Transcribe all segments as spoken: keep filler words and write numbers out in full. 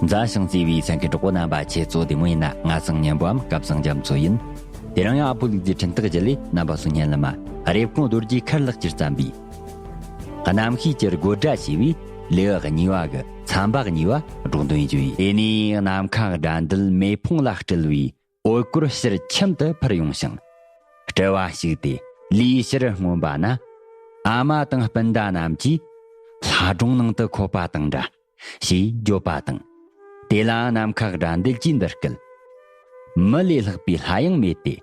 མཛའ་ཞིང་བརྩེ་བའི་གསན་མཁན་གྲོགས་པོ་རྣམ་པ། ཁྱེད་ཚོ་བདེ་མོ་ཡིན་ན། ང་ཚང་མཉམ་པོའམ་སྐལ་བཟང་རྒྱ་མཚོ་ཡིན། དེ་རིང་ཡང་ཨ་ཕོ་ལུག་རྫིའི་འཕྲིན་སྟེགས་བརྒྱུད་ལས་རྣམ་པ་ཚོ་སྙན་ལམ་མ་རེབ་གོང་རྡོ་རྗེ་མཁར་ལགས་ཀྱིས་བརྩམས་པའི་གནམ་གཤིས་ཀྱི་དགོད་སྒྲ་ཞེས་པའི་ལེའུ་གཉིས་པ་གི་ཚན་པ་གཉིས་པ་སྒྲོག་འདོན་ཞུ་ཡི། དེ་ནས་ནམ་མཁའ་དགྲ་འདུལ་མེ་ཕུང་ལ་སྤྲུལ་བའི་འོད་སྐོར་ཕྱིར་ཁྱིམ་དུ་འཕུར་ཡོང་ཞིང་། སྤྲུལ་བ་ཞིག་སྟེ་ལུས་ཕྱིར་མངོན་པ་ན། ཨ་མ་དང་སྤུན་ཟླ་རྣམས་ཀྱིས་ལྷ་སྒྲུང་ནང་དུ་འཁོད་པ་དང་འདྲ། ཞེས་བརྗོད་པ་དང་། དེ་ལ་ནམ་མཁའ་དགྲ་འདུལ་གྱིས་འདི་སྐད། མི་ལས་ལྷག་པའི་ལྷ་ཡང་མེད་དེ།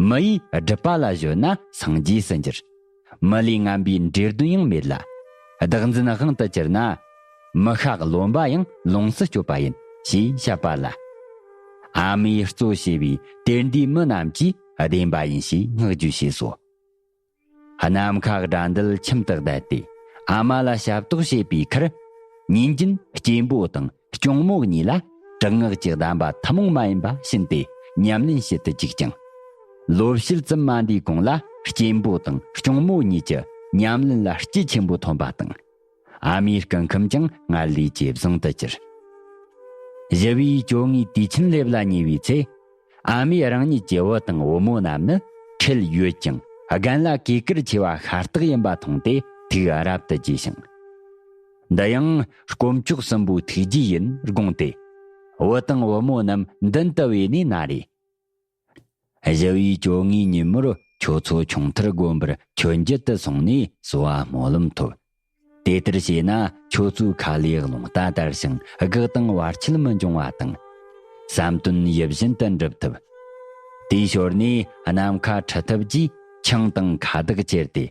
མི་ཡིས་སྒྲུབ་པ་ལ་གཞོལ་ན་སངས་རྒྱས་སུ་འགྱུར། མི་ལས་ངན་པའི་འདྲེ་གདོན་ཡང་མེད་ལ། བདག་འཛིན་དབང་དུ་གྱུར་ན། མི་ཤ་རློན་པ་ཡང་ལོངས་སུ་སྤྱོད་པ་ཡིན། ཞེས་བཤད་པ་ལ། ཨ་མའི་གཙོ་བྱས་པའི་དེར་འདུས་མི་རྣམས་ཀྱིས་བདེན་པ་ཡིན་ཞེས་བསྔགས་བརྗོད་བྱས་སོ། ནམ་མཁའ་དགྲ་འདུལ་ཁྱིམ་དུ་བསྡད་དེ་ཨ་མ་ལ་ཞབས་ཏོག་བྱེད་པའི་ཁར། ཉིན་རྒྱུན་སྐྱེན་པོ་དང་སྐྱོང་མོ་གཉིས་ལ་དྲག་སྔགས་ཀྱི་གདམས་པ་ཐུན་མོང་མ་ཡིན་པ་བྱིན་ཏེ་ཉམས་ལེན་བྱེད་དུ་བཅུག་ཅིང་། ལོ་ཕྱེད་ཙམ་མ་འདས་གོང་ལ་སྐྱེན་པོ་དང་སྐྱོང་མོ་གཉིས་ཀྱི་ཉམས་ལེན་ལ་སྐྱིད་ཆེན་པོ་ཐོན་པ་དང་། ཨ་མའི་སྐུ་ཁམས་ཀྱང་སྔར་ལས་ཇེ་བཟང་དུ་གྱུར། ཞི་བའི་བཅོ་ལྔའི་དུས་ཆེན་སླེབས་ལ་ཉེ་བའི་ཚེ། ཨ་མས་རང་ཉིད་ཀྱི་བུ་དང་བུ་མོ་རྣམས་ནི་ཁྲེལ་ཡོད་ཀྱང་རྒན་ལགས་གུས་བཀུར་ཆེ་བ་ཤ་སྟག་ཡིན་པ་མཐོང་སྟེ་ཐུགས་རབ་ཏུ་དགྱེས་ཤིང་། འདི་ཡང་དཀོན་མཆོག་གསུམ་པོའི་ཐུགས་རྗེ་ཡིན་དགོངས་ཏེ། བུ་དང་བུ་མོ་རྣམས་མདུན་དུ་བོས་ནས་ན་རེ། ཞི་བའི་བཅོ་ལྔའི་ཉིན་མོར་ཁྱོད་ཚོ་ཁྱུང་ཐར་དགོན་པར་མཆོད་མཇལ་དུ་སོང་ནས་གསོལ་བ་སྨོན་ལམ་ཐོབ། དེ་ལྟར་བྱས་ན་ཁྱོད་ཚོའི་ཁ་ལས་རླུང་རྟ་དར་ཞིང་སྒེག་དང་བར་ཆད་མི་འབྱུང་བ་དང་། བསམ་དོན་ཡིད་བཞིན་དུ་འགྲུབ་ཐུབ། དེའི་ཞོར་ནས་ནམ་མཁའ་ཁྲི་ཐབས་ཀྱིས་ཆང་དང་ཁ་བདག་ཁྱེར་ཏེ།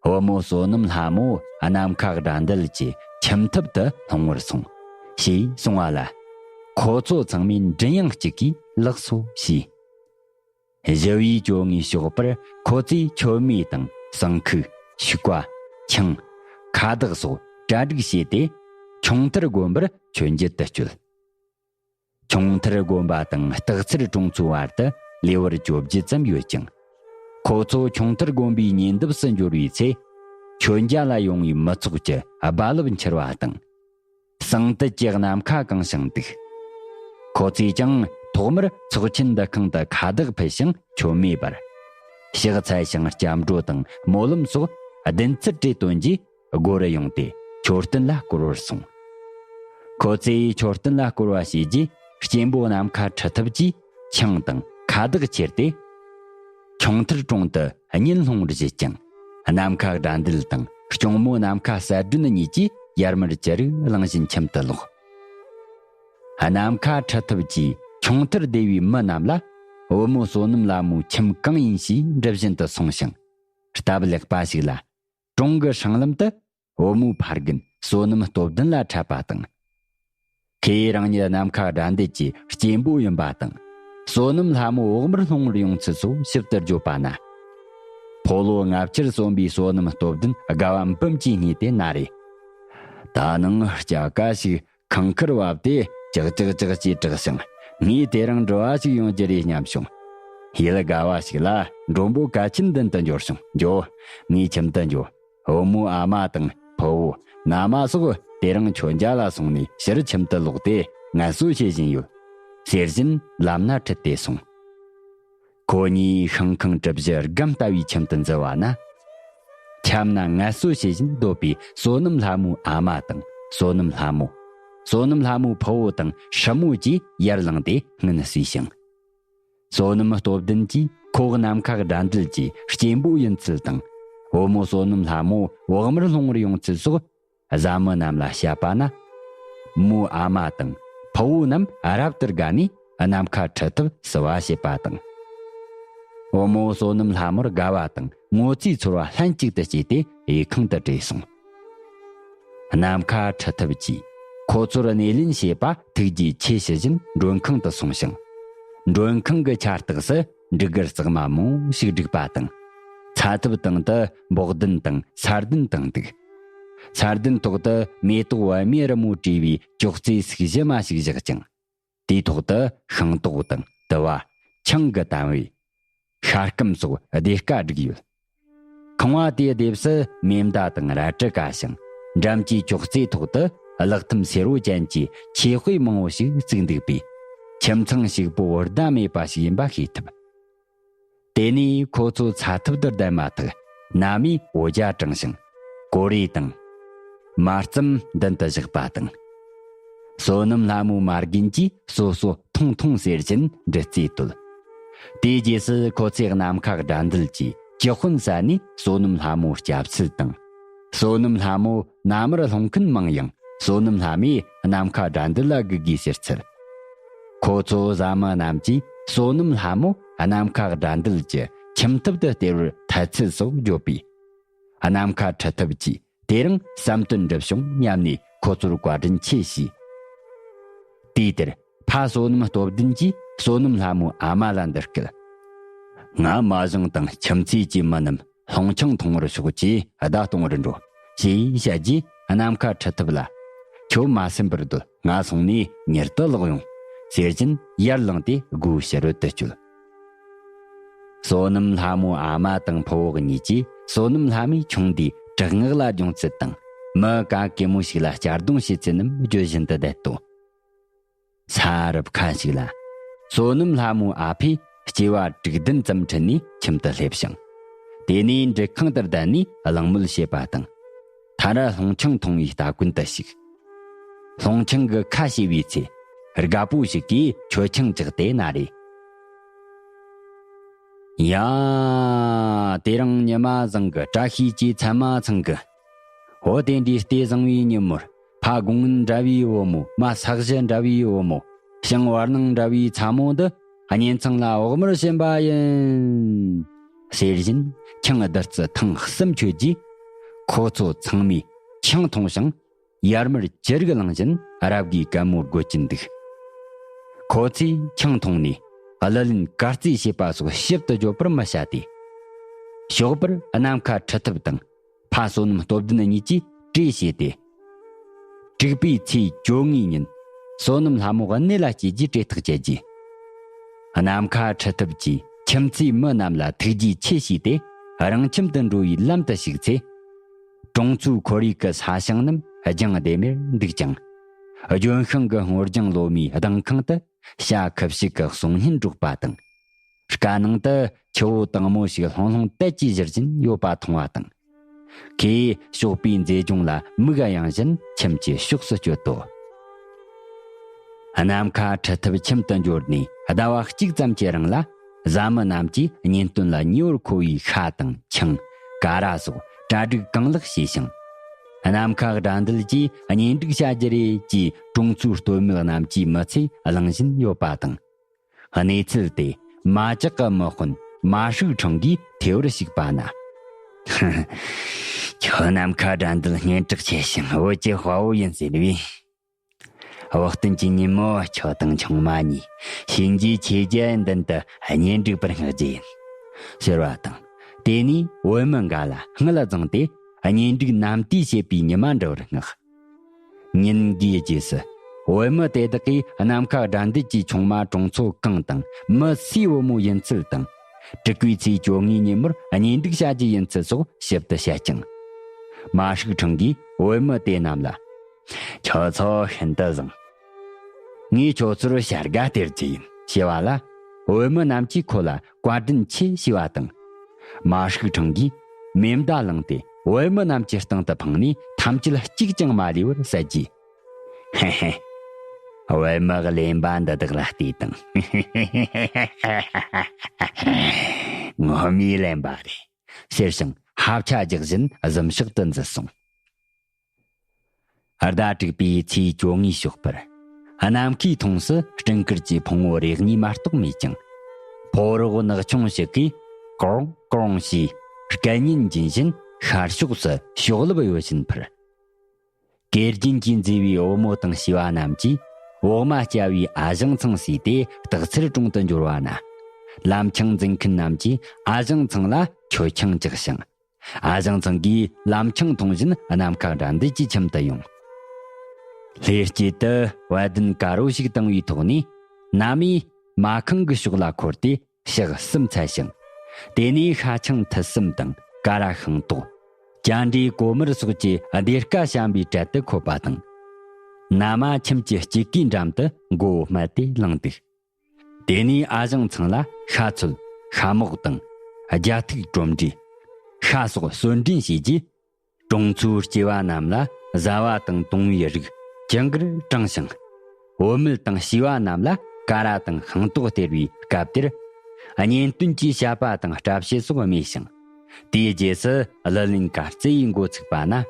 བུ་མོ་བསོད་ནམས་ལྷ་མོ་ནམ་མཁའ་དགྲ་འདུལ་གྱི་ཁྱིམ་ཐབ་ཏུ་ལྷུང་བར་སོང་། ཞེས་གསུངས་པ་ལ། ཁོ་ཚོ་ཚང་མས་མགྲིན་དབྱངས་གཅིག་གིས་ལགས་སོ་ཞུས། ཞི་བའི་བཅོ་ལྔའི་ཞོགས་པར་ཁོ་ཚོས་མཆོད་མེ་དང་བསང་ཁུག་ཤུག་པ། ཆང་། ཁ་བདག་སོགས་གྲ་སྒྲིག་བྱས་ཏེ། ཁྱུང་ཐར་དགོན་པར་མཆོད་མཇལ་དུ་བསྐྱོད། ཁྱུང་ཐར་དགོན་པ་དང་སྟག་འཚེར་གྲོང་ཚོའི་བར་དུ་ལེ་བར་བཅོ་བརྒྱད་ཙམ་ཡོད་ཅིང་། ཁོ་ཚོ་ཁྱུང་ཐར་དགོན་པའི་ཉེ་འདབས་སུ་འབྱོར་བའི་ཚེ། མཆོད་མཇལ་ལ་ཡོང་བའི་མི་ཚོགས་ཀྱི་རྦ་རླབས་འཕྱུར་བ་དང་། ཟངས་དུད་ཀྱི་ནམ་མཁའ་གང་ཞིང་འདུག་ཁོ་ཚོས་ཀྱང་ཐོག་མར་ཚོགས་ཆེན་འདུ་ཁང་དུ་ཁ་བདག་ཕུལ་ཞིང་མཆོད་མེ་སྦར། ཕྱག་འཚལ་ཞིང་སྐྱབས་འགྲོ་དང་སྨོན་ལམ་སོགས་བདུན་ཚིགས་བྲིས་བཏོན་རྗེས་སྒོ་རུ་ཡོང་སྟེ་མཆོད་རྟེན་ལ་བསྐོར་བར་སོང་། ཁོ་ཚོས་མཆོད་རྟེན་ལ་བསྐོར་བ་བྱས་རྗེས་སྐྱེན་པོ་ནམ་མཁའ་ཁྲི་ཐབས་ཀྱིས་ཆང་དང་ཁ་བདག་ཁྱེར་ཏེ། ཁྱུང་ཐར་གྲོང་དུ་གཉིད་ལྷུང་བར་བྱེད་ཅིང་། ནམ་མཁའ་དགྲ་འདུལ་དང་སྐྱོང་མོ་ནམ་མཁའ་གསལ་སྒྲོན་གཉིས་ཀྱིས་ཡར་མར་ཅི་རིགས་བླངས་བཞིན་ཁྱིམ་དུ་ལོག་ནམ་མཁའ་ཁྲི་ཐབས་ཀྱིས་ཁྱུང་ཐར་སྡེ་བའི་མི་རྣམས་ལ། བུ་མོ་བསོད་ནམས་ལྷ་མོའི་ཁྱིམ་གང་ཡིན་ཞེས་འདྲི་བཞིན་དུ་སོང་ཞིང་། སྟབས་ལེགས་པ་ཞིག་ལ། གྲོང་གི་སྲང་ལམ་དུ་བུ་མོའི་ཕ་རྒན་བསོད་ནམས་སྟོབས་ལྡན་ལ་འཕྲད་པ་དང་། ཁོས་རང་ཉིད་ནམ་མཁའ་དགྲ་འདུལ་གྱི་སྐྱེན་པོ་ཡིན་པ་དང་། བསོད་ནམས་ལྷ་མོ་བོགས་མར་ལྷུང་བར་ཡོང་ཚུལ་སོགས་ཞིབ་ཏུ་བརྗོད་པ་ན། ཕོ་ལོ་ལྔ་བཅུར་སོན་པའི་བསོད་ནམས་སྟོབས་ལྡན་དགའ་བ་འབུམ་གྱིས་བརྙེས་ཏེ་ན་རེ། ད་ནངས་སྐྱ་ཀ་ཞིག་ཁང་ཁར་བབས་ཏེ་ཅག་ཅག་ཅག་ཅེས་གྲགས་ཤིང་། ངས་དེ་རིང་འགྲུལ་བ་ཞིག་ཡོང་རྒྱུ་རེད་སྙམ་བྱུང་། ཡུལ་དགའ་བ་ཞིག་ལ་མགྲོན་པོ་གལ་ཆེན་མདུན་དུ་འབྱོར་བྱུང་། འགྱོ། ངའི་ཁྱིམ་དུ་འགྱོ། བུ་མོ་ཨ་མ་དང་ཕུ་བོ་མནའ་མ་སོགས་དེ་རིང་མཆོད་མཇལ་ལ་སོང་ནས་ཕྱིར་ཁྱིམ་དུ་ལོག་སྟེ་ངལ་གསོ་བྱེད་བཞིན་ཡོད། ཟེར་བཞིན་ལམ་སྣ་ཁྲིད་དེ་སོང་། ཁོ་གཉིས་ཤིང་ཁང་གྲུ་བཞི་སྒམ་ལྟ་བུའི་ཁྱིམ་དུ་འཛུལ་བ་ན། ཁྱམས་ན་ངལ་གསོ་བྱེད་བཞིན་སྡོད་པའི་བསོད་ནམས་ལྷ་མོའི་ཨ་མ་དང་བསོད་ནམས་ལྷ་མོ། བསོད་ནམས་ལྷ་མོའི་ཕུ་བོ་དང་སྲུ་མོ་བཅས་ཡར་ལངས་ཏེ་སྔུན་བསུས་ཤིང་། བསོད་ནམས་སྟོབས་ལྡན་གྱིས་ཁོ་ནམ་མཁའ་དགྲ་འདུལ་གྱི་སྐྱེན་པོ་ཡིན་ཚུལ་དང་། བུ་མོ་བསོད་ནམས་ལྷ་མོ་བོགས་མར་ལྷུང་བར་ཡོང་ཚུལ་སོགས་བཟའ་མི་རྣམས་ལ་བཤད་པ་ན། མོའི་ཨ་མ་དང་ཕུ་བོ་རྣམས་རབ་ཏུ་དགའ་ནས་ནམ་མཁའ་ཁྲི་ཐབས་བསུ་བ་བྱེད་པ་དང་། བུ་མོ་བསོད་ནམས་ལྷ་མོར་དགའ་བ་དང་ངོ་ཚའི་ཚོར་བ་ལྷན་ཅིག་ཏུ་སྐྱེས་ཏེ་ཡུལ་ཁང་དུ་བྲོས་སོང་། ནམ་མཁའ་ཁྲི་ཐབས་ཀྱིས་ཁོ་ཚོར་སྣེ་ལེན་བྱེད་པ་ཐུགས་རྗེ་ཆེ་ཞུ་བཞིན་མགྲོན་ཁང་དུ་སོང་ཞིང་། མགྲོན་ཁང་གི་ཆ་སྟེགས་སུ་འབྲུ་གུར་གཙང་མ་མང་ཞིག་བསྒྲིགས་པ་དང་། ཚ་ཐབ་སྟེང་དུ་འབོག་ལྡན་དང་ས་ལྡན་དང་འདུག་ས་ལྡན་ཐོག་ཏུ་མེ་ཏོག་བལ་མའི་རི་མོ་བྲིས་པའི་ཅོག་ཙེ་སུག་བཞི་མ་ཞིག་བཞག་ཅིང་། དེའི་ཐོག་ཏུ་ཤིང་ཏོག་དང་དུ་བ། ཆང་གི་དམ་བེ། ཤ་སྐམ་སོགས་སྡེར་ཁ་བསྒྲིགས་ཡོད། ཁང་བ་དེའི་ལྡེབས་སུ་མེ་མདའ་དང་རལ་གྲི་བཀལ་ཞིང་། འགྲམ་གྱི་ཅོག་ཙེའི་ཐོག་ཏུ་ གླགས་ཐམ་སེར་བོ་ཅན་གྱི་ཆོས་དཔེ་མང་བོ་ཞིག་བཙུགས་འདུག་པས། ཁྱིམ་ཚང་ཞིག་པོ་བོར་ཟླ་མེད་པ་ཞིག་ཡིན་པ་ཤེས་ཐུབ། དེ་ནས་ཁོ་ཚོ་ཚ་ཐབས་དུ་བསྡད་མ་ཐག་ན་མིའི་འོ་ཇ་དྲངས་ཤིང་། ཀོ་རེ་དང་། མར་རྩམ་མདུན་དུ་བཞག་པ་དང་། བསོད་ནམས་ལྷ་མོའི་མ་རྒན་གྱིས་སོ་སོ་ཐུང་ཐུང་ཟེར་བཞིན་འདྲི་རྩིས་བཏོད། དེའི་རྗེས་སུ་ཁོ་ཚོས་ནམ་མཁའ་དགྲ་འདུལ་གྱི་ཅི་དཔོན་ཟ་ནས་བསོད་ནམས་ལྷ་མོའི་སྐྱབས་སུ་བཏང་། བསོད་ནམས་ལྷ་མོ་ན་མར་སློང་མཁན་མང་ཡང་བསོད་ནམས་ལྷ་མོས་ནམ་མཁའ་དགྲ་འདུལ་ལ་སྒུག་དགོས་ཟེར་ཚུལ། ཁོ་ཚོ་བཟའ་མི་རྣམས་ཀྱིས་བསོད་ནམས་ལྷ་མོ་ནམ་མཁའ་དགྲ་འདུལ་གྱི་ཁྱིམ་ཐབ་ཏུ་སྟེར་བར་ཐལ་ཚུལ་སོགས་བརྗོད་པས། ནམ་མཁའ་ཁྲི་ཐབ་ཀྱིས་དེ་རིང་བསམ་དོན་འགྲུབ་བྱུང་སྙམ་ནས་ཁོ་ཚོར་བཀའ་དྲིན་ཆེ་ཞུས། དུས་དེར་ཕ་བསོད་ནམས་སྟོབས་ལྡན་གྱིས་བསོད་ནམས་ལྷ་མོའི་ཨ་མ་ལ་འདི་སྐད། ང་མ་བཞེངས་དང་ཁྱིམ་མཚེས་ཀྱི་མི་རྣམས་སློང་ཆང་འཐུང་བར་ཤོག་ཅེས་བརྡ་གཏོང་བར་འགྲོ། ཞེས་བཤད་རྗེས་ནམ་མཁའ་ཁྲི་ཐབ་ལ། ཁྱོད་མ་སེམས་པར་སྡོད། ང་སོང་ནས་མྱུར་དུ་ལོག་ཡོང་། ཟེར་བཞིན་ཡར་ལངས་ཏེ་སྒོའི་ཕྱི་རོལ་དུ་བསྐྱོད། བསོད་ནམས་ལྷ་མོའི་ཨ་མ་དང་ཕུ་བོ་གཉིས་ཀྱིས་བསོད་ནམས་ལྷ་མོའི་ཆུང་དུས་དྲག་སྔགས་ལ་སྦྱོང་ཚུལ་དང་། མི་ག་གེ་མོ་ཞིག་ལ་གཅར་རྡུང་བྱེད་ཚུལ་རྣམས་བརྗོད་བཞིན་དུ་བསྡད་དོ། ས་རུབ་ཁ་ཞིག་ལ། བསོད་ནམས་ལྷ་མོའི་ཨ་ཕས་སྐྱེ་བ་དྲུག་བདུན་ཙམ་ཁྲིད་ནས་ཁྱིམ་དུ་སླེབས་ཤིང་། དེ་ནས་འབྲུ་ཁང་དུ་བསྡད་ནས་གླེང་མོལ་བྱེད་པ་དང་། ཐ་ར་སློང་ཆང་འཐུང་བའི་སྟ་གོན་དུ་ཞུགས། སློང་ཆང་གི་ཁ་ཕྱེ་བའི་ཚེ། རྒད་པོ་ཞིག་གིས་མཆོད་ཆང་བཅག་སྟེ་ན་རེ། ཡ། དེ་རིང་ཉི་མ་བཟང་གི། བཀྲ་ཤིས་ཀྱི་མཚན་མ་ཚང་གི། འོ་དེ་འདྲའི་ལྟས་བཟང་བའི་ཉིན་མོར། ཕ་དགུང་སྔོན་འདྲ་བའི་བུ་མོ། མ་ས་གཞི་འདྲ་བའི་བུ་མོ། ཞིང་བར་སྣང་འདྲ་བའི་ཚ་མོ་འདི། གཉེན་ཚང་ལ་བོགས་མར་བྱིན་པ་ཡིན། ཟེར་བཞིན་ཆང་བདུད་རྩི་ཐེངས་གསུམ་མཆོད་རྗེས། ཁོ་ཚོ་ཚང་མས་ཆང་འཐུང་ཞིང་། ཡར་མར་ཅི་རིགས་བླངས་བཞིན་རབ་དགའི་གད་མོ་དགོད་ཀྱིན་འདུག། ཁོ་ཚོས་ཆང་འཐུང་ནས་གླུ་ལེན་གར་རྩེད་བྱེད་པ་སོགས་ཞིབ་ཏུ་བརྗོད་པར་མི་བྱ་སྟེ། ཞོགས་པར་ནམ་མཁའ་ཁྲི་ཐབ་དང་ཕ་བསོད་ནམས་སྟོབས་ལྡན་གཉིས་ཀྱིས་གྲོས་བྱས་ཏེ། དྲུག་པའི་ཚེས་བཅོ་ལྔའི་ཉིན་བསོད་ནམས་ལྷ་མོ་གནད་ལ་སྐྱེས་རྗེས་གྲོས་ཐག་བཅད་རྗེས། ནམ་མཁའ་ཁྲི་ཐབ་ཀྱིས་ཁྱིམ་མཚེས་མི་རྣམས་ལ་ཐུགས་རྗེ་ཆེ་ཞུས་ཏེ། རང་ཁྱིམ་དུ་འགྲོ་བའི་ལམ་དུ་ཞུགས་ཚེ། གྲོང་ཚོའི་ཁོར་ཡུག་གི་ས་ཞིང་རྣམས་ལྗང་ལྡེམ་མེར་འདུག་ཅིང་། ལྗོན་ཤིང་གི་སྔོ་ལྗང་ལོ་མའི་ལྡིང་ཁང་དུ་བྱ་ཁུ་བྱུག་གི་གསུང་སྙན་སྒྲོག་པ་དང་། སྐ་ནང་དུ་ཆུ་བོ་དྭངས་མོ་ཞིག་ལྷུང་ལྷུང་དལ་གྱིས་བཞུར་བཞིན་ཡོད་པ་མཐོང་བ་དང་། ཁོས་ཞོགས་པའི་མཛེས་ལྗོངས་ལ་མིག་གཡེང་བཞིན་ཁྱིམ་གྱི་ཕྱོགས་སུ་བསྐྱོད་དོ། ནམ་མཁའ་ཁྲི་ཐབ་ཁྱིམ་དུ་འབྱོར་ནས་ཟླ་བ་གཅིག་ཙམ་གྱི་རིང་ལ། བཟའ་མི་རྣམས་ཀྱིས་གཉེན་སྟོན་ལ་ཉེ་བར་མཁོ་བའི་ཤ་དང་ཆང་། ཀ་ར་སོགས་གྲ་སྒྲིག་གང་ལེགས་བྱས་ཤིང་། ནམ་མཁའ་དགྲ་འདུལ་གྱིས་གཉེན་སྒྲིག་བྱ་རྒྱུ་རེད་ཅེས་གྲོང་ཚོའི་སྟོད་སྨད་རྣམས་ཀྱིས་མི་ཚེ་གླེང་བཞིན་ཡོད་པ་དང་། གནས་ཚུལ་དེ་མ་ཇག་གི་མི་དཔོན་མ་ཧྲུག་ཁྲང་གིས་ཐོས་པར་ཞུགས་པ་ན། ཁྱོད་ནམ་མཁའ་དགྲ་འདུལ་སྙན་གྲགས་ཆེ་ཞིང་བོད་ཀྱི་དཔའ་བོ་ཡིན་ཟེར་བས། བོད་སྟོན་གྱི་ཉིན་མོ་ཁྱོད་དང་ཆུང་མ་གཉིས་གཤིན་རྗེ་ཆོས་རྒྱལ་མདུན་དུ་གཉེན་སྒྲིག་པར་མངགས་རྒྱུ་ཡིན། ཟེར་བ་དང་། དེ་ནས་བོད་མི་འགའ་ལ་དངུལ་བརྫངས་ཏེ་གཉེན་སྒྲིག་ནམ་དུས་བྱེད་པའི་ཉི་མ་འདྲ་བར་མངགས། ཉིན་འགའི་རྗེས་སུ། བོད་མི་དེ་དག་གིས་ནམ་མཁའ་དགྲ་འདུལ་གྱི་ཆུང་མ་གྲོང་ཚོ་གང་དང་མི་སུའི་བུ་མོ་ཡིན་ཚུལ་དང་། དྲུག་པའི་ཚེས་བཅོ་ལྔའི་ཉིན་མོར་གཉེན་སྒྲིག་བྱ་རྒྱུ་ཡིན་ཚུལ་སོགས་ཞིབ་ཏུ་བཤད་ཅིང་། མ་ཧྲུག་ཁྲང་གིས་བོད་མི་དེ་རྣམས་ལ། ཁྱོད་ཚོ་ཤིན་ཏུ་བཟང་། ངས་ཁྱོད་ཚོར་བྱ་དགའ་སྟེར་རྒྱུ་ཡིན། ཞེས་པ་ལ། བོད་མི་རྣམས་ཀྱིས་ཁོ་ལ་བཀའ་དྲིན་ཆེ་ཞེས་པ་དང་། མ་ཧྲུག་ཁྲང་གིས་མེ་མདའ་བླངས་ཏེ་བོད་མི་རྣམས་ཀྱི་སྟེང་དུ་འཕངས་ནས་ཐམས་ཅད་གཅིག་ཀྱང་མ་ལུས་པར་བསད་རྗེས། ཧེ་ཧེ། བོད་མི་གླེན་པ་འདི་དག་ལ་ལྟོས་དང་། ངོ་མས་གླེན་པ་རེད། ཟེར་ཞིང་ཧབ་ཆ་རྒྱག་བཞིན་གཟིམ་ཤག་ཏུ་འཛུལ་སོང་། ཟླ་དྲུག་པའི་ཚེས་བཅོ་ལྔའི་ཞོགས་པར། ནམ་མཁའི་མཐོངས་སུ་སྤྲིན་དཀར་གྱི་ཕུང་བོ་རེ་གཉིས་མ་གཏོགས་མེད་ཅིང་། ཕོ་རོག་ནག་ཆུང་ཞིག་གིས་ཀོང་ཀོང་ཞེས་སྐད་སྙན་འབྱིན་བཞིན་ཤར་ཕྱོགས་སུ་ཕྱོགས་ལེབ་གཡོ་བཞིན་འཕུར། གོས་རྒྱན་གྱིས་མཛེས་པའི་བུ་མོ་དང་བྱིས་པ་རྣམས་ཀྱིས་འོག་མ་སྐྱ་བོའི་ཨ་ཞང་ཚང་ཟེར་ཏེ་སྟག་འཚེར་གྲོང་དུ་འབྱོར་བ་ན། ལམ་ཆང་འཛིན་མཁན་རྣམས་ཀྱིས་ཨ་ཞང་ཚང་ལ་མཆོད་ཆང་བཅག་ཞིང་། ཨ་ཞང་ཚང་གིས་ལམ་ཆང་འཐུང་བཞིན་ནམ་མཁའ་དགྲ་འདུལ་གྱི་ཁྱིམ་དུ་ཡོང་། ལྷས་སྐྱེས་དུ་བད་ལྡན་དཀར་བོ་ཞིག་བཏང་བའི་ཐོག་ནས་ན་མིས་མ་ཁང་གི་ཕྱོགས་ལ་འཁོར་ཏེ་ཕྱག་གསུམ་འཚལ་ཞིང་། དེ་ནས་ཤ་ཆང་ཐུད་གསུམ་དང་ཀ་ར་ཤིང་ཏོག། ཅ་འདྲེའི་གོ་མར་སོགས་ཀྱི་སྡེར་ཀ་བཤམས་པའི་གྲལ་དུ་འཁོད་པ་དང་། ན་མ་ཁྱིམ་གྱི་སྐྱེ་རྒུའི་འགྲམ་དུ་མགོ་བོ་སྨད་དེ་ལངས་འདུག་དེ་ནས་ཨ་ཞང་ཚང་ལ་ཤ་ཚོད། ཤ་མོག་དང་། རྒྱ་ཐིག་གྲོམ་འབྲས། ཤ་སོགས་གསོལ་འདྲེན་བྱས་རྗེས། གྲོང་ཚོའི་སྐྱེས་པ་རྣམས་ལ་བཟའ་བ་དང་བཏུང་བའི་རིགས་ཅི་འགར་དྲངས་ཤིང་། བུད་མེད་དང་བྱིས་པ་རྣམས་ལ་ཀ་ར་དང་ཤིང་ཏོག་སྟེར་བའི་སྐབས་དེར། གཉེན་སྟོན་གྱི་བཤད་པ་དང་སྐྲ་བཤད་སོགས་སྨྲས་ཤིང་། དེའི་རྗེས་སུ་གླུ་ལེན་གར་རྩེ་ཡི་འགོ་ཚུགས་པ་ན།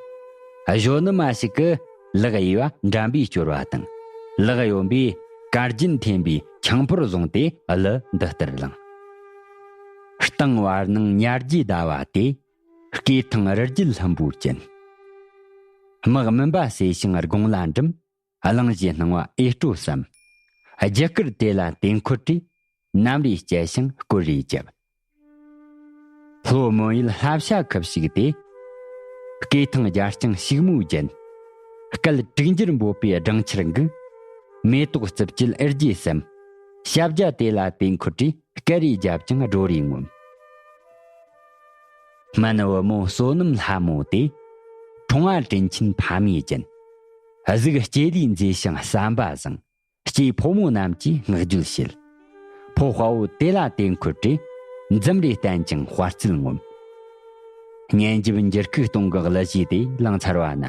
གཞོན་ནུ་མ་ཞིག་གིས་ལག་གཡས་པ་འགྲམ་པའི་སྐྱོར་བ་དང་། ལག་གཡོན་པས་དཀར་རྒྱན་འཐེན་པའི་ཆང་ཕོར་བཟུང་སྟེ་གླུ་འདི་ལྟར་བླངས། སྟེང་བར་སྣང་ཉ་རྒྱུའི་ཟླ་བ་སྟེ། སྐེ་ཐང་རི་རྒྱུད་ལྷུན་པོ་ཅན། དམག་མུན་པ་སེལ་ཞིང་དགུང་ལ་འགྲིམ། གླིང་བཞི་སྣང་བ་ཨེ་སྤྲོ་བསམ། རྒྱུ་སྐར་དེ་ལ་དེ་འཁོར་དུས། ནམ་རེ་བསྐྱལ་ཞིང་སྐོར་རེ་བརྒྱབ། ལྷོ་མོན་ཡུལ་ལྷ་བྱ་ཁུ་བྱུག་སྟེ། སྐེ་ཐང་རྒྱ་ལྕང་ཕྱུག་མོའི་རྒྱན། སྐད་དྲུག་འགྱུར་འབོད་པའི་སྦྲང་ཆར་འགུག་མེ་ཏོག་རྩུབ་སྤྱད་ཨེ་རྒྱས་སམ། ཞབས་རྒྱ་དེ་ལ་དེ་འཁོར་དུས་སྐད་རེ་བརྒྱབ་ཀྱང་སྒྲོ་རེ་ངོམ། སྨན་བུ་མོ་བསོད་ནམས་ལྷ་མོ་དེ། འཁྲུངས་པ་དྲིན་ཆེན་ཕ་མའི་རྒྱན། གཟུགས་སྐྱེ་དུས་མཛེས་ཤིང་བསམ་པ་བཟང་། སྐྱེས་ཕོ་མོ་རྣམས་ཀྱིས་བསྔགས་བརྗོད་བྱེད། ཕོ་དཔའ་བོ་དེ་ལ་དེ་འཁོར་དུས། འཛུམ་རེ་བསྟན་ཀྱང་དཔའ་རྩལ་ངོམ། སྙན་འཇེབས་འགྱུར་ཁུག་གཏོང་གི་གླུ་གཞས་དེ་བླངས་ཚར་བ་ན།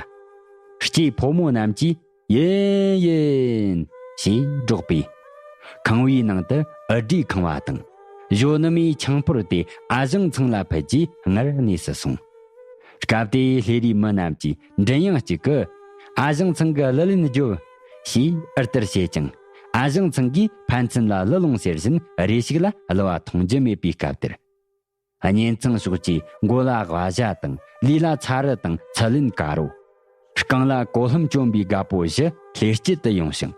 སྐྱེས་ཕོ་མོ་རྣམས་ཀྱིས་ཡིན་ཡིན་ཞེས་སྒྲོག་པས། ཁང་བའི་ནང་དུ་འུར་སྒྲས་ཁེངས་པ་དང་། གཞོན་ནུ་མའི་ཆང་ཕོར་དེ་ཨ་ཞང་ཚང་ལ་ཕུལ་རྗེས་སྔར་གནས་སུ་སོང་། སྐབས་དེའི་ལྷེ་རིའི་མི་རྣམས་ཀྱིས་མགྲིན་དབྱངས་གཅིག་གིས། ཨ་ཞང་ཚང་གིས་གླུ་ལེན་རྒྱོབ། ཞེས་ཨར་ཏར་བྱེད་ཅིང་། ཨ་ཞང་ཚང་གིས་ཕན་ཚུན་ལ་གླུ་ལོངས་ཟེར་བཞིན་རེ་ཞིག་ལ་གླུ་བ་མཐོང་རྒྱུ་མེད་པའི་སྐབས་དེར། གཉེན་ཚང་ཕྱོགས་ཀྱི་མགོ་ལ་བ་ཞྭ་དང་། ལུས་ལ་ཚ་རུ་དང་ཚི་ལེན་དཀར་པོ། རྐང་ལ་གོ་ལྷམ་གྱོན་པའི་རྒད་པོ་བཞི་ལྷེ་སྐྱིད་དུ་ཡོང་ཞིང་།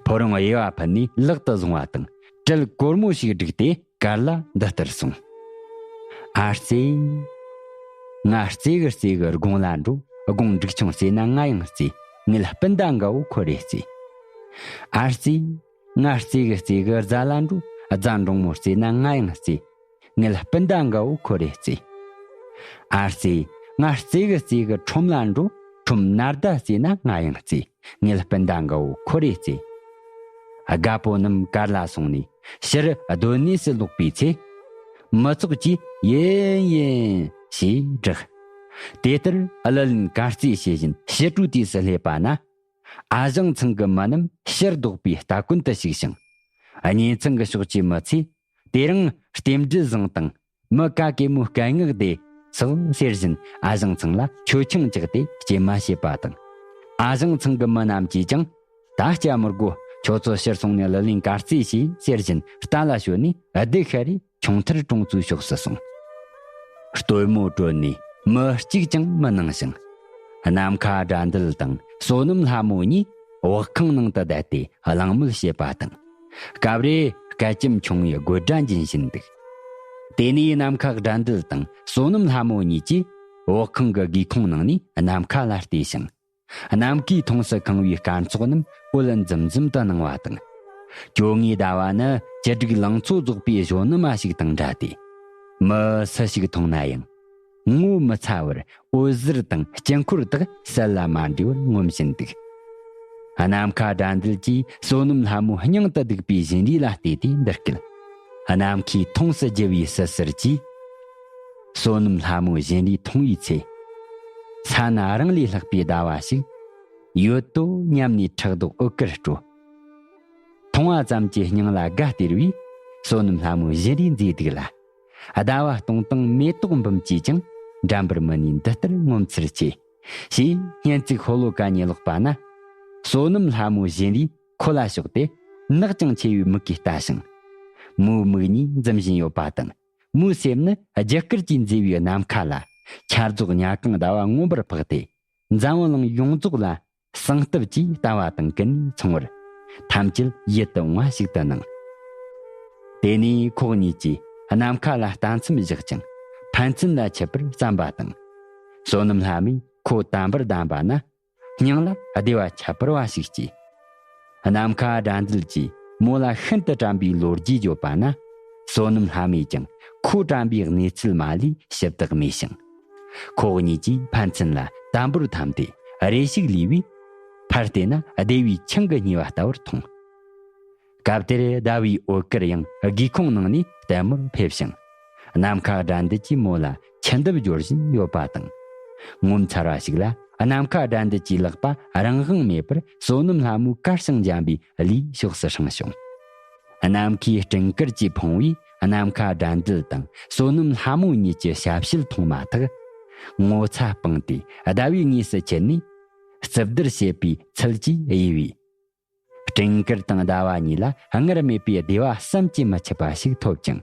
ཕོ་རོང་དབྱེ་བ་ཕུད་ནས་ལག་ཏུ་བཟུང་བ་དང་། གྲལ་གོར་མོ་ཞིག་བསྒྲིགས་ཏེ། གར་ལ་འདི་ལྟར་གསུངས། ཨ་རྩེ། ང་རྩེ་གི་རྩེ་གི་དགུང་ལ་འགྲོ། དགུང་འབྲུག་ཆུང་རྩེ་ན་ང་ཡང་རྩེ། ངེད་སྤུན་ཟླ་འགའ་བོ་ཁོ་རེ་རྩེ། ཨ་རྩེ། ང་རྩེ་གི་རྩེ་གི་རྫ་ལ་འགྲོ། རྫ་འབྲོང་མོ་རྩེ་ན་ང་ཡང་རྩེ། ངེད་སྤུན་ཟླ་འགའ་བོ་ཁོ་རེ་རྩེ། ཨ་རྩེ། ང་རྩེ་གི་རྩེ་གི་ཁྲོམ་ལ་འགྲོ། ཁྲོམ་ནར་ཟླ་རྩེ་ན་ང་ཡང་རྩེ། ངེད་སྤུན་ཟླ་འགའ་བོ་ཁོ་རེ་རྩེ། རྒད་པོ་རྣམས་གར་ལ་སོང་ནས་ཕྱིར་སྡོད་གནས་སུ་ལོག་པའི་ཚེ། མི་ཚོགས་ཀྱིས་ཡིན་ཡིན་ཞེས་བསྒྲགས། དེ་ལྟར་གླུ་ལེན་གར་རྩེད་བྱེད་བཞིན་ཕྱི་དྲོའི་དུས་སུ་སླེབས་པ་ན། ཨ་ཞང་ཚང་གི་མི་རྣམས་ཕྱིར་ལྡོག་པའི་སྟ་གོན་དུ་ཞུགས་ཤིང་། གཉེན་ཚང་གི་ཕྱོགས་ཀྱི་མི་ཚོས། དེ་རིང་རྟེན་འབྲེལ་བཟང་དང་། མི་ག་གེ་མོའི་སྐད་ངག་དེ་སོགས་ཟེར་བཞིན་ཨ་ཞང་ཚང་ལ་མཆོད་ཆང་བཅག་སྟེ་སྐྱེལ་མ་བྱེད་པ་དང་། ཨ་ཞང་ཚང་གི་མི་རྣམས་ཀྱིས་ཀྱང་། ད་སྐྱ་མི་དགོ། ཁྱོད་ཚོ་ཕྱིར་སོང་ནས་གླུ་ལེན་གར་རྩེད་བྱོས་ཟེར་བཞིན་རྟ་ལ་ཞོན་ནས་སྡེ་ཤར་རི་ཁྱུང་ཐར་གྲོང་ཚོའི་ཕྱོགས་སུ་སོང་། སྟོན་མོ་གྲོལ་ནས་མི་གཅིག་ཀྱང་མི་སྣང་ཞིང་། ནམ་མཁའ་དགྲ་འདུལ་དང་བསོད་ནམས་ལྷ་མོ་གཉིས་བག་ཁང་ནང་དུ་བསྡད་དེ་གླེང་མོལ་བྱེད་པ་དང་། སྐབས་རེ་སྐད་ཅམ་ཆུང་བའི་དགོད་སྒྲ་འབྱིན་བཞིན་འདུག་དེ་ནས་ནམ་མཁའ་དགྲ་འདུལ་དང་བསོད་ནམས་ལྷ་མོ་གཉིས་ཀྱིས་བག་ཁང་གི་སྒེའུ་ཁུང་ནང་ནས་ནམ་མཁའ་ལ་བལྟས་ཤིང་། ནམ་མཁའི་མཐོངས་སུ་ཁེངས་པའི་སྐར་ཚོགས་རྣམས་འོད་འཛུམ་འཛུམ་དུ་སྣང་བ་དང་། བཅོ་ལྔའི་ཟླ་བ་ནི་བཅུ་དྲུག་ལང་ཚོ་རྫོགས་པའི་གཞོན་ནུ་མ་ཞིག་དང་འདྲ་སྟེ། མི་སུ་ཞིག་མཐོང་ན་ཡང་། ངོ་མི་ཚ་བར་འོད་ཟེར་དང་དཀྱིལ་འཁོར་དག་གསལ་ལ་མ་འདྲེས་པར་ངོམ་བཞིན་འདུག་ནམ་མཁའ་དགྲ་འདུལ་གྱིས་བསོད་ནམས་ལྷ་མོའི་སྙིང་དུ་སྡུག་པའི་བཞིན་རས་ལ་བལྟས་ཏེ་འདི་སྐད། ནམ་མཁའི་མཐོངས་སུ་རྒྱུ་བའི་བསིལ་ཟེར་གྱིས། བསོད་ནམས་ལྷ་མོའི་བཞིན་རས་མཐོང་བའི་ཚེ། ས་ན་རང་ལས་ལྷག་པའི་ཟླ་བ་ཞིག་ཡོད་དོ་སྙམ་ནས་ཕྲག་དོག་འོད་དཀར་སྤྲོ། མཐོང་བ་ཙམ་གྱིས་སྙིང་ལ་དགའ་སྟེར་བའི་བསོད་ནམས་ལྷ་མོའི་བཞིན་རས་མཛེས་སྡུག་ལ། ཟླ་བ་སྟོང་དང་མེ་ཏོག་འབུམ་གྱིས་ཀྱང་འགྲན་པར་མི་ནུས་འདི་ལྟར་ངོམ་ཚུལ་ཆེ། ཞེས་སྙན་ཚིག་ཤོ་ལོ་ཀ་ཉིད་ཀློག་པ་ན། བསོད་ནམས་ལྷ་མོའི་བཞིན་རས་ཁོ་ལ་ཕྱོགས་ཏེ་ནག་ཅིང་ཆེ་བའི་མིག་གིས་ལྟ་ཞིང་། མོའི་མིག་གཉིས་འཛུམ་བཞིན་ཡོད་པ་དང་། མོའི་སེམས་ནི་རྒྱུ་སྐར་གྱིས་མཛེས་པའི་ནམ་མཁའ་ལ། ཆར་རྫོགས་ཉ་གང་ཟླ་བ་མངོན་པར་འཕགས་ཏེ། འཛམ་བུ་གླིང་ཡོངས་རྫོགས་ལ་གསང་སྟབས་ཀྱིས་ལྟ་བ་དང་ཀུན་ནས་མཚུངས་པར། ཐམས་ཅད་ཡིད་དུ་འོང་བ་ཞིག་ཏུ་སྣང་། དེ་ནས་ཁོ་གཉིས་ཀྱིས་ནམ་མཁའ་ལ་ལྟ་མཚམས་བཞག་ཅིང་ཕན་ཚུན་ལ་མཆིས་པར་བརྩམས་པ་དང་། བསོད་ནམས་ལྷ་མོས་ཁོ་དམ་པར་གདམས་པ་ན། སྙིང་ལ་བདེ་བ་ཁྱད་པར་བ་ཞིག་སྐྱེས། ནམ་མཁའ་དགྲ་འདུལ་གྱིས་མོ་ལ་ཤིན་ཏུ་དྲན་པའི་ལོ་རྒྱུས་བརྗོད་པ་ན། བསོད་ནམས་ལྷ་མོས་ཀྱང་ཁོ་དྲན་པའི་གནས་ཚུལ་མ་ལུས་ཞིབ་ཏུ་སྨྲས་ཤིང་། ཁོ་གཉིས་ཀྱིས་ཕན་ཚུན་ལ་དམ་པོར་འཐམས་ཏེ་རེ་ཞིག་ལུས་པས། ཁར་བལྟས་ན་སྡེ་བའི་ཆང་གིས་བསྙེས་པ་ལྟ་བུར་མཐོང་། སྐབས་དེར་ཟླ་བའི་འོད་དཀར་ཡང་སྒེའུ་ཁུང་ནང་ནས་ལྟད་མོར་ཕེབས་ཤིང་། ནམ་མཁའ་དགྲ་འདུལ་གྱིས་མོ་ལ་འཆི་འདབ་སྦྱོར་བཞིན་ཡོད་པ་དང་། ངོ་མཚར་བ་ཞིག་ལ། ནམ་མཁའ་དགྲ་འདུལ་གྱི་ལག་པ་རང་དབང་མེད་པར་བསོད་ནམས་ལྷ་མོའི་གར་ཞིང་འཇམ་པའི་ལུས་ཕྱོགས་སུ་བསྲིངས་བྱུང་། ནམ་མཁའི་སྤྲིན་དཀར་གྱིས་ཕོངས་པས། ནམ་མཁའ་དགྲ་འདུལ་དང་བསོད་ནམས་ལྷ་མོ་གཉིས་ཀྱི་ཞབས་ཕྱི་མཐོང་མ་ཐག་ངོ་ཚ་སྤངས་ཏེ་ཟླ་བའི་ངོས་སུ་ཁྱེར་ནས། རྩུབ་བརྡར་བྱེད་པའི་ཚུལ་གྱིས་དབྱེ་བས། སྤྲིན་དཀར་དང་ཟླ་བ་གཉིས་ལ་སྔར་མེད་པའི་བདེ་བ་བསམ་གྱིས་མི་ཁྱབ་པ་ཞིག་ཐོབ་ཅིང་།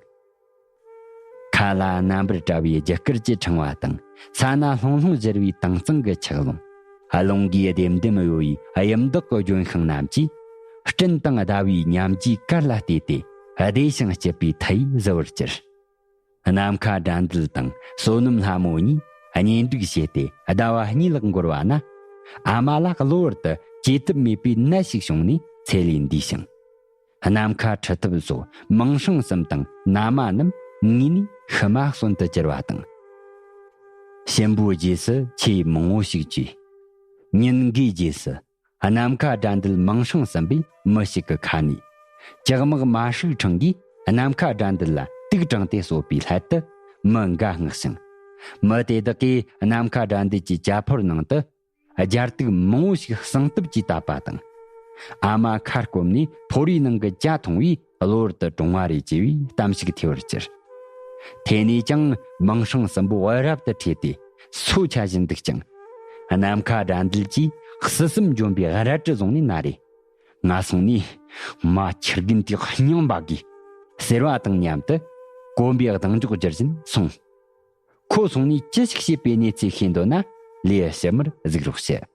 མཁའ་ལ་རྣམ་པར་བཀྲ་བའི་རྒྱུ་སྐར་གྱིས་འཕྲེང་བ་དང་། ས་ན་ལྷུང་ལྷུང་བཞུར་བའི་དྭངས་གཙང་གི་ཆུ་ཀླུང་། རླུང་གིས་ལྡེམ་ལྡེམ་གཡོ་བའི་གཡུ་མདོག་གི་ལྗོན་ཤིང་རྣམས་ཀྱིས། སྤྲིན་དང་ཟླ་བའི་ཉམས་ཀྱི་གར་ལ་བལྟས་ཏེ། བདེ་ཞིང་སྐྱིད་པའི་མཐུ་ཡིས་གཟི་བར་གྱུར། ནམ་མཁའ་དགྲ་འདུལ་དང་བསོད་ནམས་ལྷ་མོ་གཉིས་གཉེན་སྒྲིག་བྱས་ཏེ་ཟླ་བ་གཉིས་ལྷག་འགོར་བ་ན། ཨ་མ་ལ་གློ་བུར་དུ་བཅོས་ཐབས་མེད་པའི་ནད་ཞིག་བྱུང་ནས་ཚེ་ལས་འདས་ཤིང་། ནམ་མཁའ་ཁྲི་ཐབས་སོགས་མིང་སྲིང་གསུམ་དང་མནའ་མ་རྣམས་ངོས་ནས་ཤི་མ་གསོན་དུ་གྱུར་བ་དང་། གཤིན་པོའི་རྗེས་སུ་ཆོས་མང་བོ་ཞིག་བྱས། ཉིན་འགའི་རྗེས་སུ། ནམ་མཁའ་དགྲ་འདུལ་མིང་སྲིང་གསུམ་པོས་མི་ཞིག་གི་ཁ་ནས། ལྕགས་མག་མ་ཧྲུག་ཕྲེང་གིས་ནམ་མཁའ་དགྲ་འདུལ་ལ་དུག་དྲངས་ཏེ་གསོད་པའི་སླད་དུ་མི་འགའ་མངགས་ཤིང་། མི་དེ་དག་གིས་ནམ་མཁའ་དགྲ་འདུལ་གྱི་བྱ་ཕོར་ནང་དུ། རྒྱར་དུག་མང་བོ་ཞིག་གསང་སྟབས་ཀྱིས་བཏབ་པ་དང་། ཨ་མ་ཁ་སྐོམ་ནས་ཕོར་བའི་ནང་གི་ཇ་འཐུང་བས་གློ་བུར་དུ་གྲང་བ་རེད་ཅེས་པའི་གཏམ་ཞིག་ཐོས་པར་གྱུར། དེ་ནས་ཀྱང་མིང་སྲིང་གསུམ་པོ་རབ་ཏུ་ཁྲོས་ཏེ་སོ་ཆ་བཞིན་འདུག་ཅིང་། ནམ་མཁའ་དགྲ་འདུལ་གྱིས་བསིལ་གསུམ་འཇོམས་པའི་རལ་གྲི་བཟུང་ནས་ན་རེ། ང་སོང་ནས་མ་ཁྱི་རྒན་དེ་སྙིང་འབག་གི་ཟེར་བ་དང་མཉམ་དུ་གོམ་པའི་གདེང་འཇོག་རྒྱུར་བཞིན་སོང་། ཁོ་སོང་ནས་ཅི་ཞིག་བྱེད་པའི་གནས་ཚུལ་ཤེས་འདོད་ན་ལས་ཕྱི་མར་གཟིགས་རོགས་ཞུ།